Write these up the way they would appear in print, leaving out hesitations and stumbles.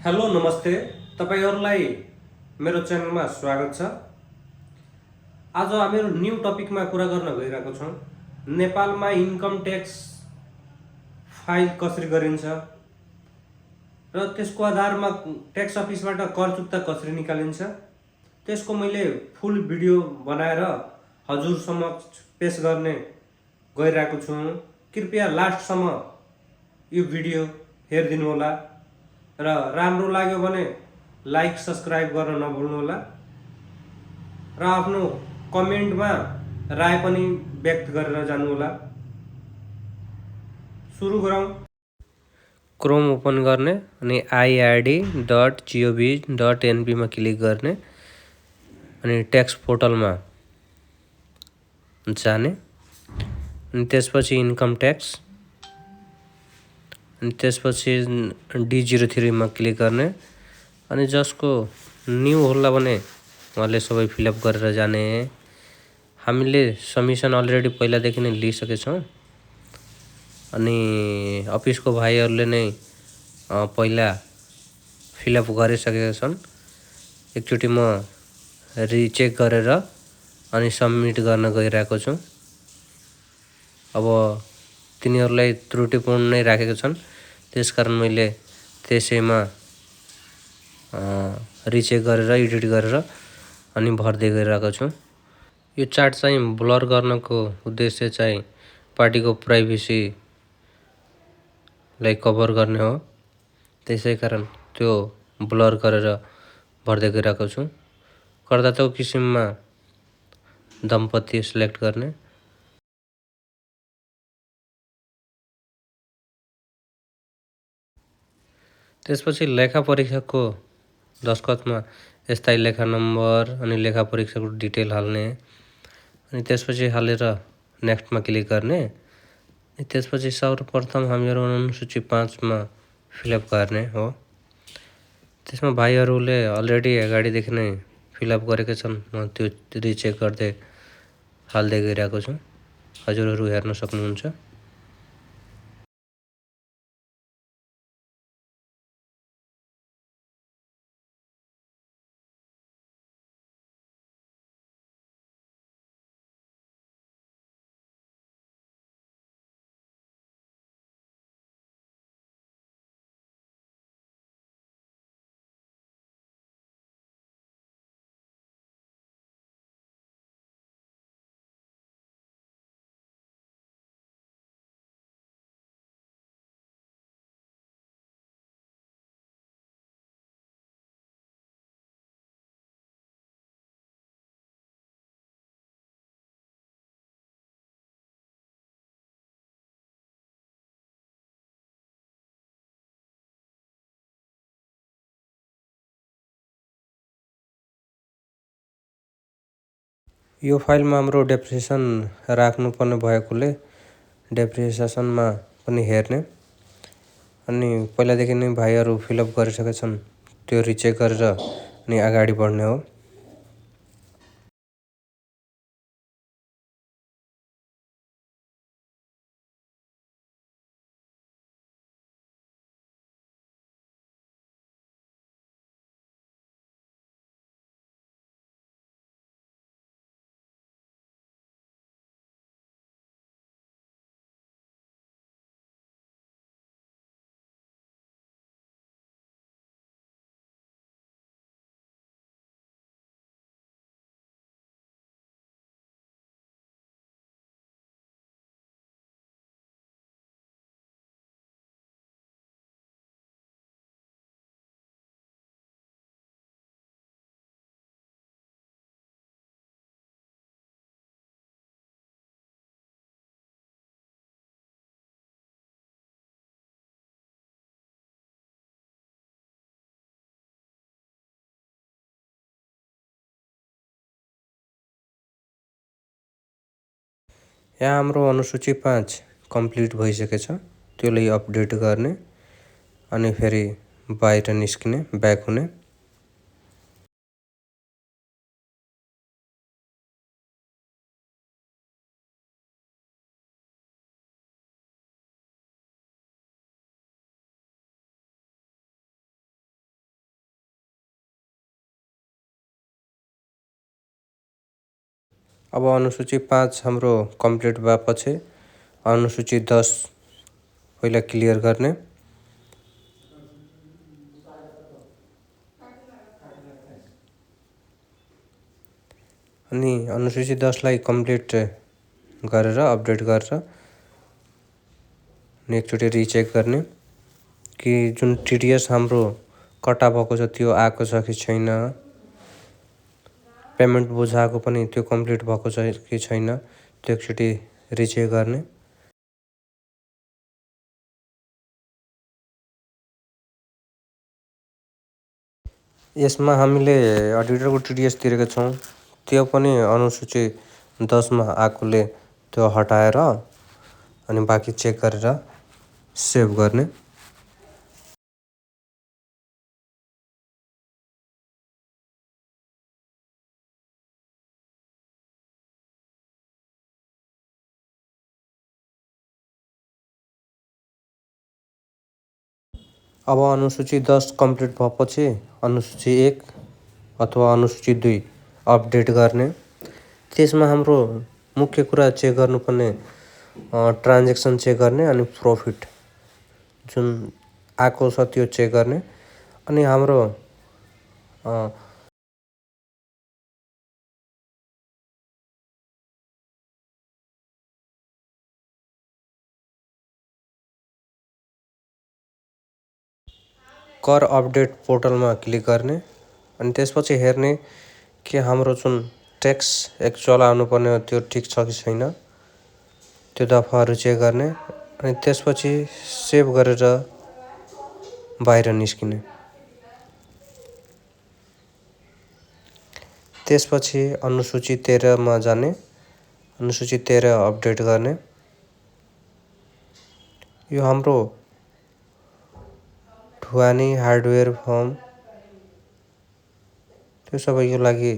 Hello नमस्ते तपाईहरुलाई मेरो च्यानलमा स्वागत छ। आज हामीहरु न्यू टपिकमा कुरा गर्न गइरहेको छौं। नेपालमा इन्कम ट्याक्स फाइल कसरी गरिन्छ र त्यसको आधारमा ट्याक्स अफिसबाट कर चुक्ता कसरी निकालिन्छ त्यसको मैले फुल भिडियो बनाएर हजुर समक्ष पेश गर्ने गइरहेको छु। कृपया लास्टसम्म यो भिडियो हेरिदिनु होला र राम्रो लाग्यो भने लाइक सब्स्क्राइब गर्न नभुल्नु होला र आफ्नो कमेन्टमा राय पनि व्यक्त गरेर जानु होला। सुरु गरौँ। क्रोम ओपन गर्ने अनि iird.gov.np मा क्लिक गर्ने अनि ट्याक्स पोर्टलमा जाने अनि त्यसपछि इन्कम ट्याक्स अनि त्यसपछि D03 मा क्लिक गर्ने अनि जसको न्यू होला भने उहाँले सबै फिलअप गरेर जाने। हामीले सबमिसन अलरेडी पहिलादेखि नै लिइसकेछौँ अनि अफिसको भाइहरूले नै पहिला फिलअप गरिसकेका छन्। एकचोटि म रिचेक गरेर अनि सबमिट गर्न गइरहेको छु। अब तिनीहरूलाई त्रुटिपूर्ण नै राखेका छन्, त्यसकारण मैले त्यसैमा रिचेक गरेर एडिट गरेर अनि भर्दै गइरहेको छु। यो चार्ट चाहिँ ब्लर गर्नको उद्देश्य चाहिँ पार्टीको प्राइभेसीलाई कभर गर्ने हो, त्यसैकारण त्यो ब्लर गरेर भर्दै गइरहेको छु। करदाताको किसिममा दम्पति सिलेक्ट गर्ने त्यसपछि लेखा परीक्षकको दस्खतमा स्थायी लेखा नम्बर अनि लेखा परीक्षकको डिटेल हाल्ने अनि त्यसपछि हालेर नेक्स्टमा क्लिक गर्ने। त्यसपछि सर्वप्रथम हामीहरू अनुसूची 5 मा फिलअप गर्ने हो। त्यसमा भाइहरूले अलरेडी अगाडिदेखि नै फिलअप गरेका छन्। म त्यो रिचेक गर्दै हाल्दै गइरहेको छु, हजुरहरू हेर्न सक्नुहुन्छ। यो फाइलमा हाम्रो डेप्रिसिएसन राख्नुपर्ने भएकोले डेप्रिसिएसनमा पनि हेर्ने अनि पहिलादेखि नै भाइहरू फिलअप गरिसकेका छन् त्यो रिचेक गरेर अनि अगाडि बढ्ने हो। यहाँ हाम्रो अनुसूची 5 कम्प्लिट भइसकेछ। त्यसलाई अपडेट गर्ने अनि फेरि बाहिर निस्किने, ब्याक हुने। अब अनुसूची 5 हाम्रो कम्प्लिट भएपछि अनुसूची 10 पहिला क्लियर गर्ने। अनि अनुसूची 10 लाई कम्प्लिट गरेर अपडेट गरेर अनि एकचोटि रिचेक गर्ने कि जुन टिडिएस हाम्रो कटा भएको छ त्यो आएको छ कि छैन, पेमेन्ट बुझाएको पनि त्यो कम्प्लिट भएको छ कि छैन, त्यो एकचोटि रिचेक गर्ने। यसमा हामीले अडिटरको टिडिएस तिरेको छौँ, त्यो पनि अनुसूची 10 मा आएकोले त्यो हटाएर अनि बाँकी चेक गरेर सेभ गर्ने। अब अनुसूची 10 कम्प्लिट भएपछि अनुसूची 1 अथवा अनुसूची 2 अपडेट गर्ने। त्यसमा हाम्रो मुख्य कुरा चेक गर्नुपर्ने ट्रान्जेक्सन चेक गर्ने अनि प्रफिट जुन आएको छ त्यो चेक गर्ने। अनि हाम्रो कर अपडेट पोर्टलमा क्लिक गर्ने अनि त्यसपछि हेर्ने कि हाम्रो जुन ट्याक्स एक्चुअल आउनुपर्ने हो त्यो ठिक छ कि छैन, त्यो दफाहरू चेक गर्ने अनि त्यसपछि सेभ गरेर बाहिर निस्किने। त्यसपछि अनुसूची 13 मा जाने, अनुसूची 13 अपडेट गर्ने। यो हाम्रो ढुवानी हार्डवेयर फर्म त्यो सबैको लागि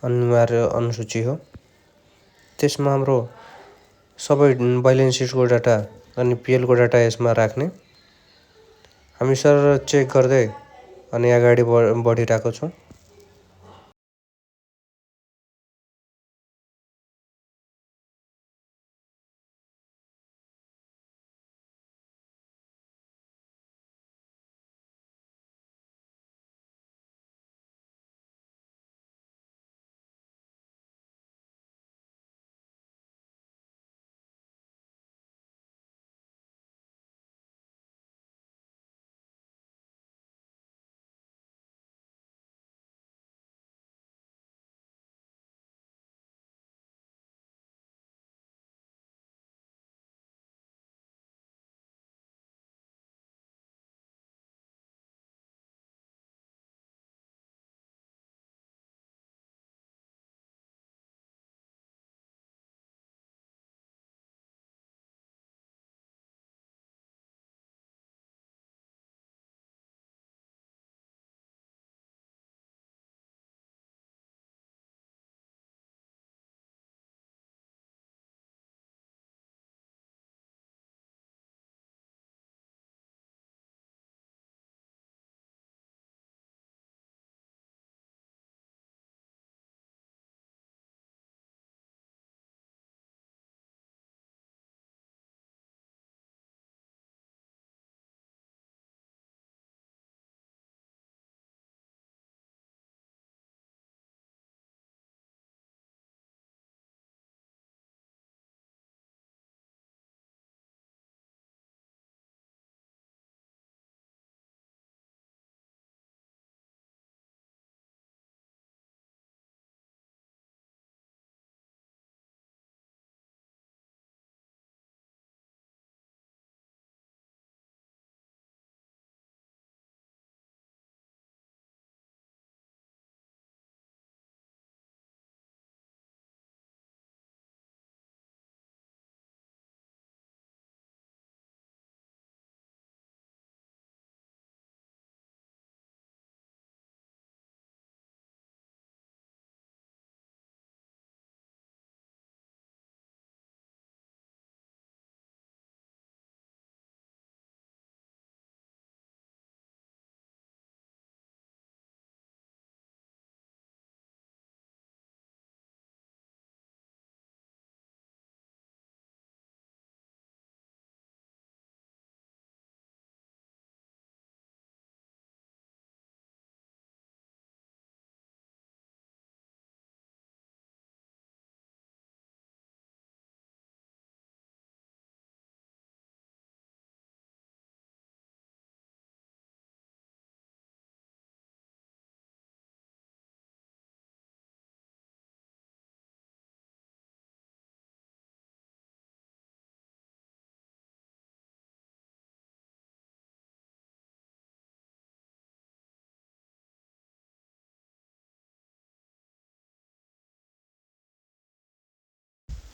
अनिवार्य अनुसूची हो। त्यसमा हाम्रो सबै बैलेन्स सिटको डाटा अनि पिएलको डाटा यसमा राख्ने। हामी सर चेक गर्दै अनि अगाडि बढिरहेको छौँ।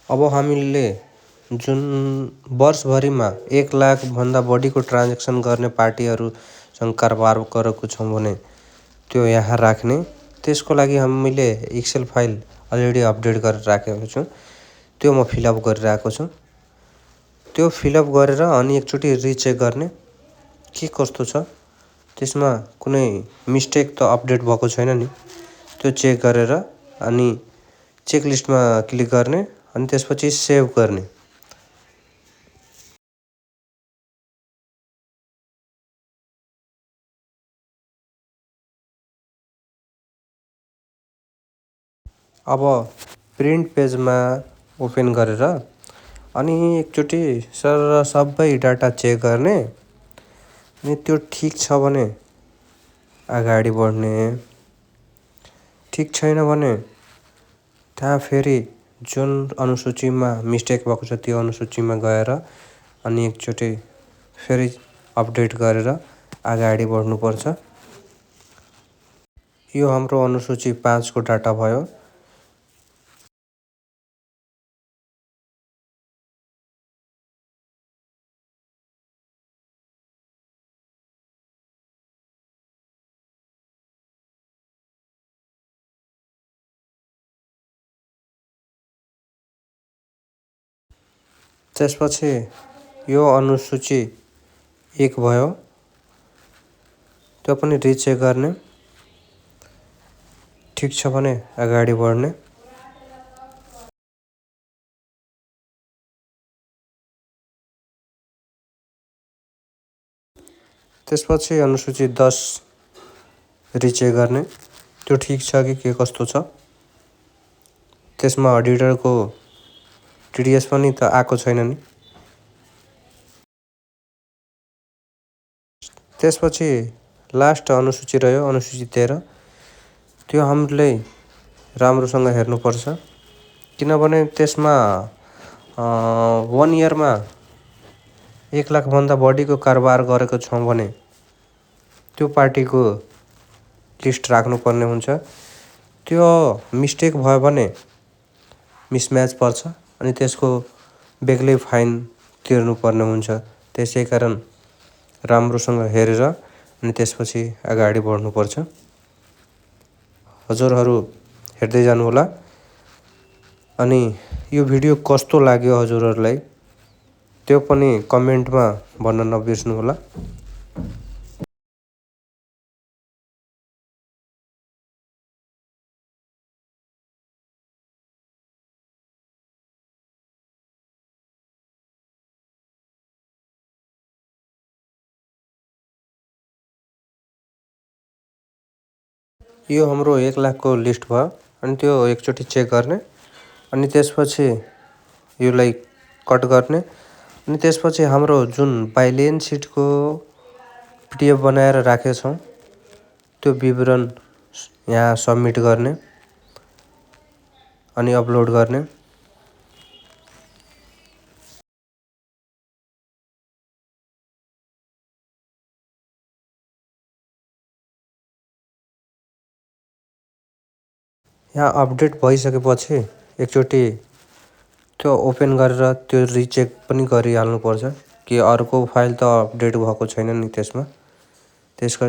अब हामीले जुन वर्षभरिमा 1 लाख भन्दा बढीको ट्रान्जेक्सन गर्ने पार्टीहरूसँग कारोबार गरेको छौँ भने त्यो यहाँ राख्ने। त्यसको लागि हामीले एक्सेल फाइल अलरेडी अपडेट गरेर राखेको छु, त्यो म फिलअप गरिरहेको छु। त्यो फिलअप गरेर अनि एकचोटि रिचेक गर्ने के कस्तो छ, त्यसमा कुनै मिस्टेक त अपडेट भएको छैन नि, त्यो चेक गरेर अनि चेक लिस्टमा क्लिक गर्ने अनि त्यसपछि सेभ गर्ने। अब प्रिन्ट पेजमा ओपन गरेर अनि एकचोटि सबै डाटा चेक गर्ने अनि त्यो ठिक छ भने अगाडि बढ्ने, ठिक छैन भने त्यहाँ फेरि जुन अनुसूचीमा मिस्टेक भएको छ त्यो अनुसूचीमा गएर अनि एकचोटि फेरि अपडेट गरेर अगाडि बढ्नुपर्छ। यो हाम्रो अनुसूची 5 को डाटा भयो। त्यसपछि यो अनुसूची 1 भयो, त्यो पनि रिचेक गर्ने, ठिक छ भने अगाडि बढ्ने। त्यसपछि अनुसूची 10 रिचेक गर्ने, त्यो ठिक छ कि के कस्तो छ। त्यसमा अडिटरको टिडिएस पनि त आएको छैन नि। त्यसपछि लास्ट अनुसूची रह्यो अनुसूची 13, त्यो हामीले राम्रोसँग हेर्नुपर्छ, किनभने त्यसमा 1 इयरमा 1 लाख भन्दा बढीको कारोबार गरेको छौँ भने त्यो पार्टीको लिस्ट राख्नुपर्ने हुन्छ। त्यो मिस्टेक भयो भने मिसम्याच पर्छ अनि त्यसको बेग्लै फाइन तिर्नुपर्ने हुन्छ। त्यसै कारण राम्रोसँग हेरेर अनि त्यसपछि अगाडि बढ्नुपर्छ। हजुरहरू हेर्दै जानुहोला अनि यो भिडियो कस्तो लाग्यो हजुरहरूलाई त्यो पनि कमेन्टमा भन्न नबिर्स्नुहोला। यो हाम्रो 1 लाखको लिस्ट भयो अनि त्यो एकचोटि चेक गर्ने अनि त्यसपछि योलाई कट गर्ने अनि त्यसपछि हाम्रो जुन बैलेन्स सिटको पिडिएफ बनाएर राखेका छौँ त्यो विवरण यहाँ सबमिट गर्ने अनि अपलोड गर्ने। यहाँ अपडेट भइसकेपछि एकचोटि त्यो ओपन गरेर त्यो रिचेक पनि गरिहाल्नुपर्छ कि अर्को फाइल त अपडेट भएको छैन नि त्यसमा। त्यसका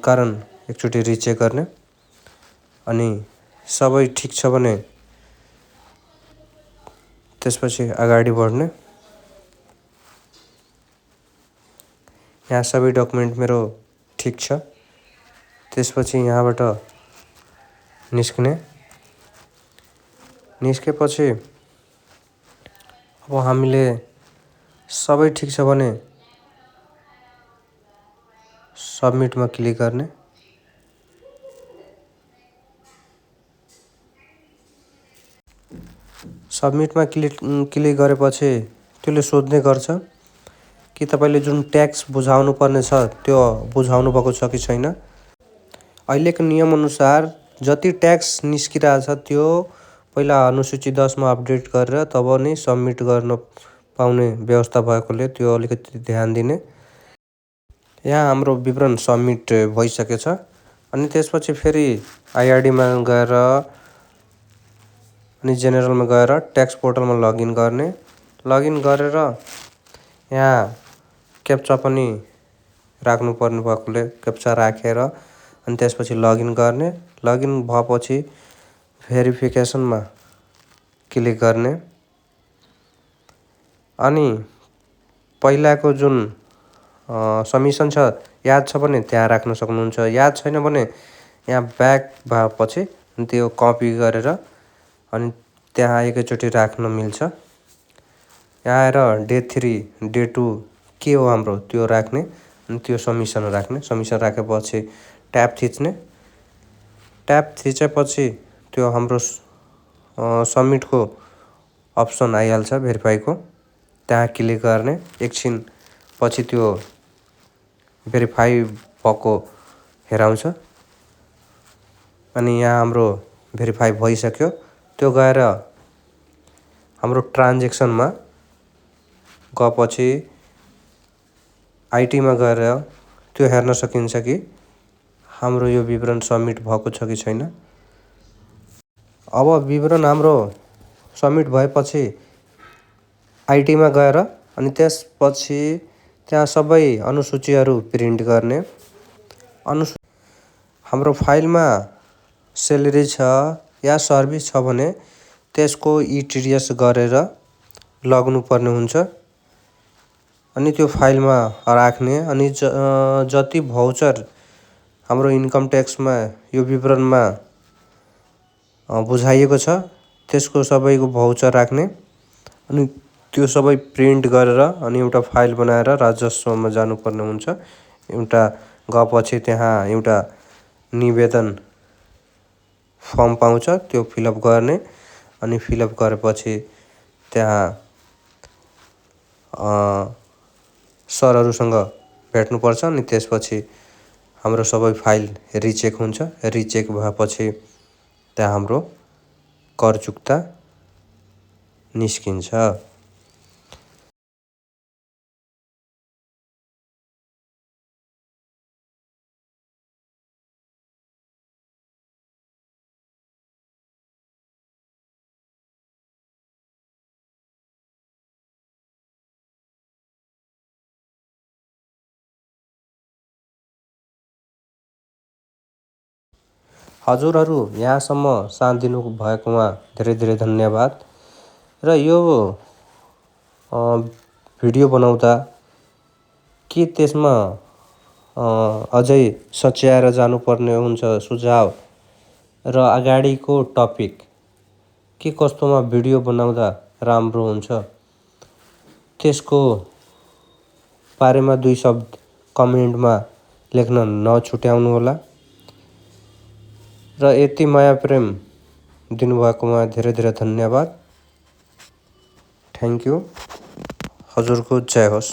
कारण एकचोटि रिचेक गर्ने अनि सबै ठिक छ भने त्यसपछि अगाडि बढ्ने। यहाँ सबै डकुमेन्ट मेरो ठिक छ। त्यसपछि यहाँबाट निस्कने, निस्केपछि अब हामीले सबै ठिक छ भने सबमिटमा क्लिक गर्ने। सबमिटमा क्लिक गरेपछि त्यसले सोध्ने गर्छ कि तपाईँले जुन ट्याक्स बुझाउनु पर्ने छ त्यो बुझाउनु भएको छ कि छैन। अहिलेको नियमअनुसार जति ट्याक्स निस्किरहेछ त्यो पहिला अनुसूची 10 मा अपडेट गरेर तब नै सबमिट गर्न पाउने व्यवस्था भएकोले त्यो अलिकति ध्यान दिने। यहाँ हाम्रो विवरण सबमिट भइसकेछ अनि त्यसपछि फेरि आइआरडीमा गएर अनि जेनरलमा गएर ट्याक्स पोर्टलमा लगइन गर्ने। लगइन गरेर यहाँ क्याप्चा पनि राख्नुपर्ने भएकोले क्याप्चा राखेर अनि त्यसपछि लगइन गर्ने। लगइन भएपछि भेरिफिकेसनमा क्लिक गर्ने। अनि पहिलाको जुन सब्मिसन छ याद छ भने त्यहाँ राख्न सक्नुहुन्छ। याद छैन भने यहाँ ब्याक भएपछि त्यो कपी गरेर अनि त्यहाँ एकैचोटि राख्न मिल्छ। यहाँ आएर डे 3 डे 2 के हो हाम्रो त्यो राख्ने अनि त्यो सब्मिसन राख्ने। सब्मिसन राखेपछि ट्याब थिच्ने। ट्याब थिचेपछि त्यो हाम्रो सबमिटको अप्सन आइहाल्छ भेरिफाईको। त्यहाँ क्लिक गर्ने। एकछिन पछि त्यो भेरिफाई भएको हेराउँछ। अनि यहाँ हाम्रो भेरिफाई भइसक्यो। त्यो गएर हाम्रो ट्रान्जेक्सनमा गएपछि आइटीमा गएर त्यो हेर्न सकिन्छ कि हाम्रो यो विवरण सबमिट भएको छ कि छैन। अब विवरण हाम्रो सबमिट भएपछि आइटीमा गएर अनि त्यसपछि त्यहाँ सबै अनुसूचीहरू प्रिन्ट गर्ने। हाम्रो फाइलमा सेलेरी छ या सर्भिस छ भने त्यसको इटिडिएस गरेर लग्नुपर्ने हुन्छ। अनि त्यो फाइलमा राख्ने। अनि जति भाउचर हाम्रो इन्कम ट्याक्समा यो विवरणमा बुझाइएको छ त्यसको सबैको भाउचर राख्ने। अनि त्यो सबै प्रिन्ट गरेर अनि एउटा फाइल बनाएर राजस्वमा जानुपर्ने हुन्छ। एउटा गएपछि त्यहाँ एउटा निवेदन फर्म पाउँछ त्यो फिलअप गर्ने। अनि फिलअप गरेपछि त्यहाँ सरहरूसँग भेट्नुपर्छ। अनि त्यसपछि हाम्रो सबै फाइल रिचेक हुन्छ। रिचेक भएपछि त्यहाँ हाम्रो कर चुक्ता निस्किन्छ। हजुरहरू यहाँसम्म साथ दिनुभएकोमा धेरै धेरै धन्यवाद। र यो भिडियो बनाउँदा के त्यसमा अझै सच्याएर जानुपर्ने हुन्छ सुझाव र अगाडिको टपिक के कस्तोमा भिडियो बनाउँदा राम्रो हुन्छ त्यसको बारेमा 2 शब्द कमेन्टमा लेख्न नछुट्याउनुहोला। र यति माया प्रेम दिनुभएकोमा धेरै धेरै धन्यवाद। Thank you. हजुरको जय होस्।